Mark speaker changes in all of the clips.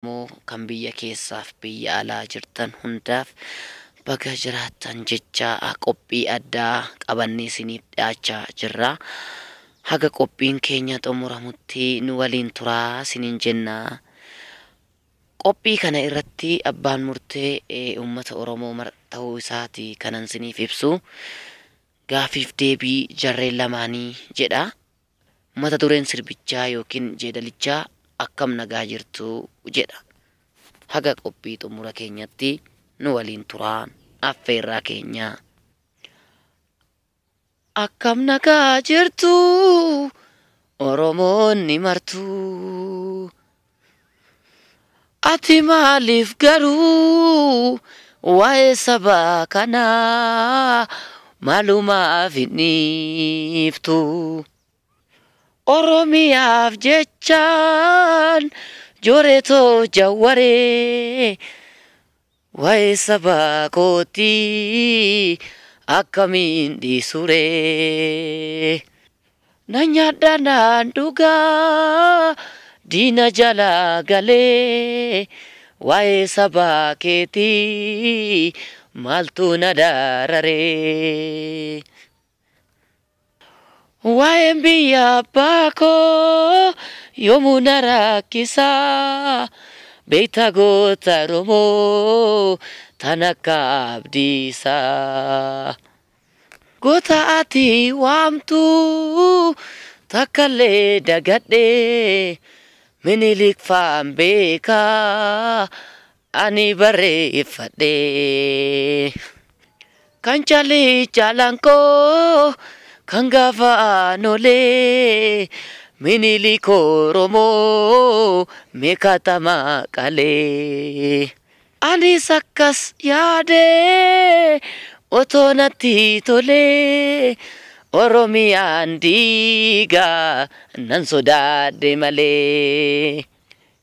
Speaker 1: Kan biyya keessaaf biyya alaa jirtan hundaaf baga jiraattan jecha qophii addaa qabannee isiniif dhiyaachaa jirra. Haga qophiin keenya xumuramutti nu waliin turaa isiniin jenna. Qophii kana irratti abbaan murtee uummata Oromoo ta'uu isaati kanan isiniif ibsu. Gaafiif deebii jarreen lamaanii jedha. Mata dureen sirbichaa yookiin jeedalichaa akkam nagaa jirtu jedha. Haga qophii xumura keenyatti nu waliin turaan affeerraa keenya. Akkam nagaa jirtu Oromoonni martuu. Ati maaliif garuu waa'ee saba kanaa maalumaaf hin dhiiftu? Oromiyaaf jechaan joreetoo jawwaree waa'ee saba kootii akkamiin dhiisuree? Na nyaadha naan dhugaa diina jala galee waa'ee saba keetii maaltu na dararee? Waa'een biyya abbaa koo yoomuu na rakkisaa beektaa goota Oromoo tan akka Abdiisaa. Goota ati waamtu takkallee dagadhee Minilik faan beekaa ani barreeffadhee. Kan caalii caalaan koo kan gaafa aanolee Minilik Oromoo meeqatama qalee. Anis akkas yaadee otoo natti tolee Oromiyaan diigaa nan sodaadhe malee.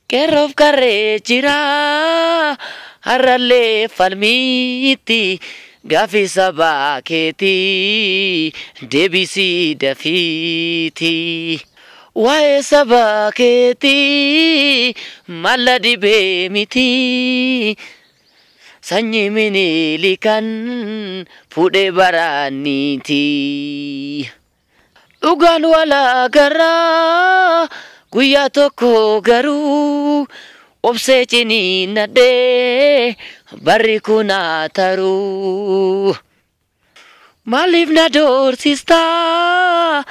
Speaker 1: Qeerroof qarree jira har'allee falmiitti gaaffii sabaa keetii deebisii dafiiti. Waa'ee saba keetii malla dhibee miti. Sanyii Minilikan fuudhee baraaniiti. Dhugaan wal agarraa guyyaa tokko garuu obsee ciniinnadhee barri kun haa taruu. Maaliif na doorsistaa?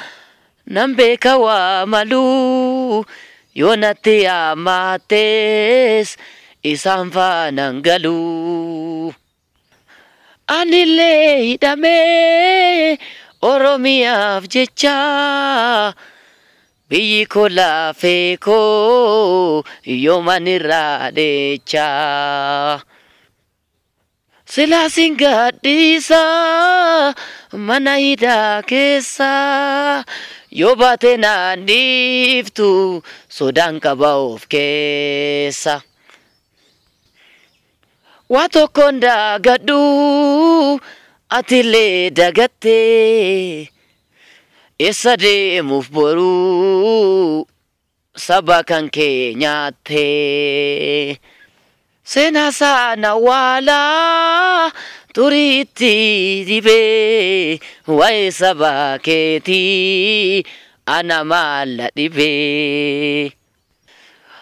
Speaker 1: Nan beeka waa maluu yoo natti haammattes isaan faanaan galuu. Anillee hidhamee Oromiyaaf jecha biyyi koo lafee koo yooman irraa dheecha. Silaasin gadhiisa mana hidhaa keessa yoo baate naan dhiiftu sodaan qaba of keessa. Waa tokkoon dagadhu atillee dagattee eessa deemuuf boruu saba kan kee nyaattee. Seenaa sana awwaalaa turiitti dhibee waa'ee saba keetii ana maalla dhibee.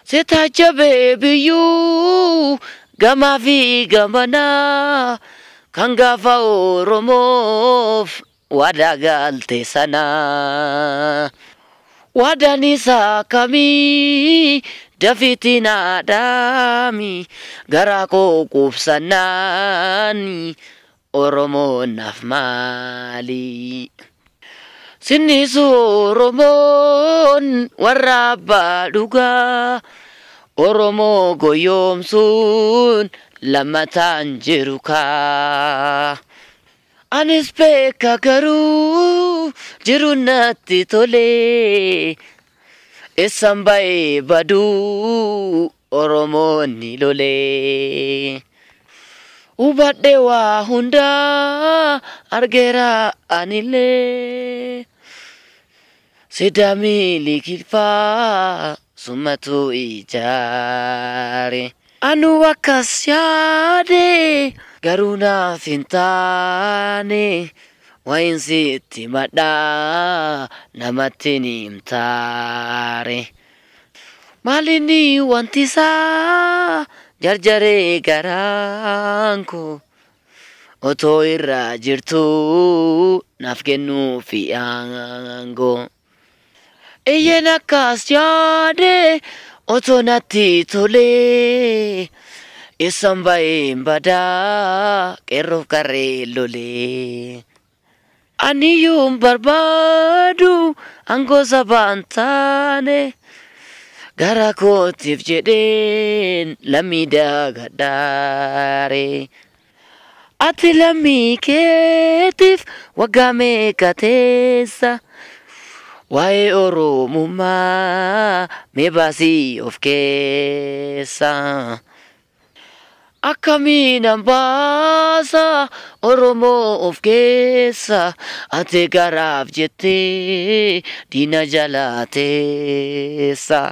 Speaker 1: Si taajjabee biyyuu gamaa fi gamanaa kan gaafa Oromoof waadaa galte sana. Waadaan isaa kamii dafiitti naa dhaami garaa koo quubsannaan Oromoon naaf maali? Sinniisu Oromoon warra abbaa dhugaa Oromoo goyoomsuun lammataan jiru kaa. Anis beeka garuu jiru natti tolee eessan ba'ee baduu Oromoonni lolee. Hubadhee waa hundaa argeera anillee. Sidaamii likilfaa sumatu ijaare. Anu akkas yaade garuu naaf hin taane wayin sitti madhaa namatti ni himtaare. Maalinni wanti isaa jarjaree garaan koo otoo irra jirtu naaf kennuufi aangoo. Iyyeen akkas yaade otoo natti tolee isaan ba'een badaa qeerroof qarree lolee. Aniyyuu hin barbaadu aangoo sabaan taane gara kootiif jedheen lammii daagadhaare. Ati lammii keetiif waggaa meeqa teessa? Waa'ee Oromummaa mee baasii of keessa. Akkamiin baasa Oromoo of keessa ati garaaf jettee diina jalaa teessa.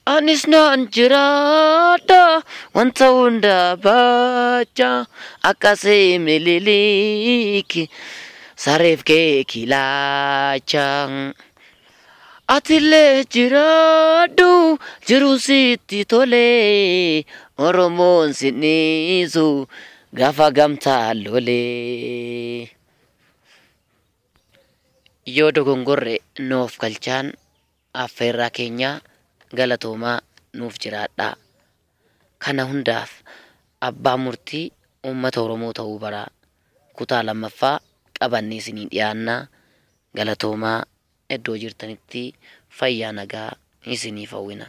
Speaker 1: Anis naan jiraadha wanta hunda bacha akkasii Miniliki sareef keekii laacha. Atillee jiraadhu jiru sitti tolee Oromoon si dhiisu gaafa gamtaa lolee. Yoo dogongorre nuuf galchaan affeerraa keenya galatoomaa nuuf jiraadhaa. Kana hundaaf abbaa murtii uummata Oromoo ta'uu baraa. Kutaa lammaffaa qabannee isinii dhiyaannaa galatoomaa iddoo jirtanitti fayyaa nagaa isiniif hawwina.